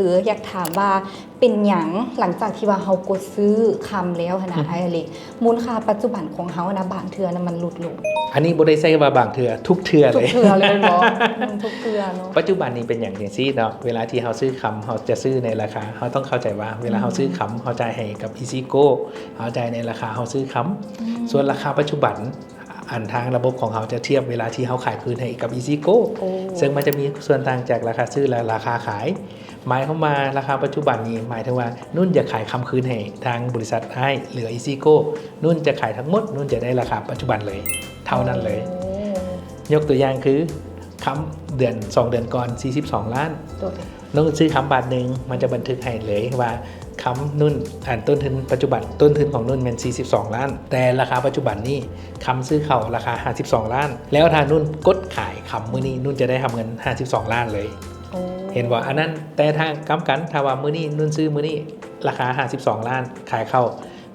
ຄືຢາກຖາມວ່າເປັນຫຍັງຫຼັງຈາກທີ່ວ່າເຮົາກົດຊື້ຄຳແລ້ວຫັ້ນນະ ອືມ ອ້າຍເລັກ ມູນຄ່າປັດຈຸບັນຂອງເຮົານະ ບາງເທື່ອນະມັນຫຼຸດລົງ? ອັນນີ້ບໍ່ໄດ້ໃຊ້ວ່າບາງເທື່ອ ທຸກເທື່ອເລີຍ ທຸກເທື່ອເລີຍເນາະ ອືມ ທຸກເທື່ອເນາະ. ປັດຈຸບັນນີ້ເປັນຫຍັງຈັ່ງຊີ້ເນາະ ເວລາທີ່ເຮົາຊື້ຄຳ ເຮົາຈະຊື້ໃນລາຄາ ເຮົາຕ້ອງເຂົ້າໃຈວ່າເວລາເຮົາຊື້ຄຳ ອືມ ເຮົາຈ່າຍໃຫ້ກັບ EasyGo ເຮົາຈ່າຍໃນລາຄາເຮົາຊື້ຄຳ ອືມ ສ່ວນລາຄາປັດຈຸບັນ ອັນທາງລະບົບຂອງເຮົາຈະທຽບເວລາທີ່ເຮົາຂາຍຄືນໃຫ້ກັບ EasyGo ໂອ້ ເຊິ່ງມັນຈະມີສ່ວນຕ່າງຈາກລາຄາຊື້ ແລະ ລາຄາຂາຍ ໝາຍຄວາມວ່າລາຄາປັດຈຸບັນນີ້ ໝາຍເຖິງວ່ານຸ່ນຢາກຂາຍຄຳຄືນໃຫ້ທາງບໍລິສັດອ້າຍ ຫຼື EasyGo ນຸ່ນຈະຂາຍທັງໝົດ ນຸ່ນຈະໄດ້ລາຄາປັດຈຸບັນເລີຍ ເທົ່ານັ້ນເລີຍ. ໂອ້ ຍົກຕົວຢ່າງຄື ຄຳເດືອນ ສອງເດືອນກ່ອນ ສີ່ສິບສອງລ້ານ ໂດຍ ນຸ່ນຊື້ຄຳບາດໜຶ່ງ ມັນຈະບັນທຶກໃຫ້ເລີຍວ່າ ຄຳນຸ່ນ ອັນຕົ້ນທຶນປັດຈຸບັນ ຕົ້ນທຶນຂອງນຸ່ນແມ່ນສີ່ສິບສອງລ້ານ ແຕ່ລາຄາປັດຈຸບັນນີ້ ຄຳຊື້ເຂົ້າລາຄາຫ້າສິບສອງລ້ານ ແລ້ວຖ້ານຸ່ນກົດຂາຍຄຳມື້ນີ້ ນຸ່ນຈະໄດ້ຮັບເງິນຫ້າສິບສອງລ້ານເລີຍ. ໂອ້ ເຫັນບໍ່? ອັນນັ້ນ ແຕ່ທາງກັບກັນ ຖ້າວ່າມື້ນີ້ນຸ່ນຊື້ມື້ນີ້ລາຄາຫ້າສິບສອງລ້ານ ຂາຍເຂົ້າ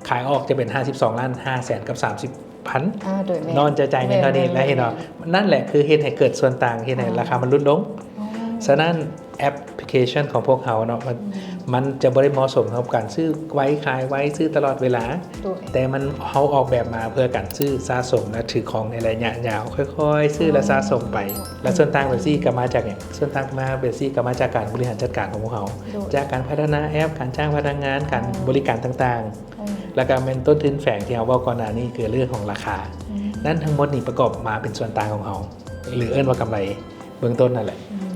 ຂາຍອອກຈະເປັນຫ້າສິບສອງລ້ານຫ້າແສນກັບສາມສິບພັນ ອ່າ ໂດຍ ແມ່ນ ນອນຈະຈ່າຍເງິນເທົ່ານີ້ ແມ່ນໆໆ ແລ້ວເຫັນບໍ່? ນັ້ນແຫຼະຄືເຮັດໃຫ້ເກີດສ່ວນຕ່າງ ເຮັດໃຫ້ ອ່າ ລາຄາມັນຫຼຸດລົງ. ອໍ ສະນັ້ນແອັບພລິເຄຊັນຂອງພວກເຮົາເນາະ ມັນ ອືມ ມັນຈະບໍ່ໄດ້ເໝາະສົມກັບການຊື້ໄວຂາຍໄວ ຊື້ຕະຫຼອດເວລາ ໂດຍ ແຕ່ມັນ ເຮົາອອກແບບມາເພື່ອການຊື້ສະສົມ ແລະ ຖືຄອງໃນໄລຍະຍາວ ຄ່ອຍໆຊື້ ແລະ ສະສົມໄປ ອໍ ແລະ ສ່ວນຕ່າງເປັນຊີ້ກໍມາຈາກຫຍັງ? ສ່ວນຕ່າງມາເປັນຊີ້ກໍມາຈາກການບໍລິຫານຈັດການຂອງພວກເຮົາ ໂດຍ ຈາກການພັດທະນາແອັບ ການຈ້າງພະນັກງານ ການ ອໍ ບໍລິການຕ່າງໆ ອໍ ແລ້ວກໍແມ່ນຕົ້ນທຶນແຝງທີ່ເຮົາເວົ້າກ່ອນໜ້ານີ້ ຄືເລື່ອງຂອງລາຄາ ອືມ ນັ້ນທັງໝົດນີ້ປະກອບມາເປັນສ່ວນຕ່າງຂອງເຮົາ ຫຼື ເອີ້ນວ່າກຳໄລເບື້ອງຕົ້ນນັ້ນແຫຼະ. ອືມ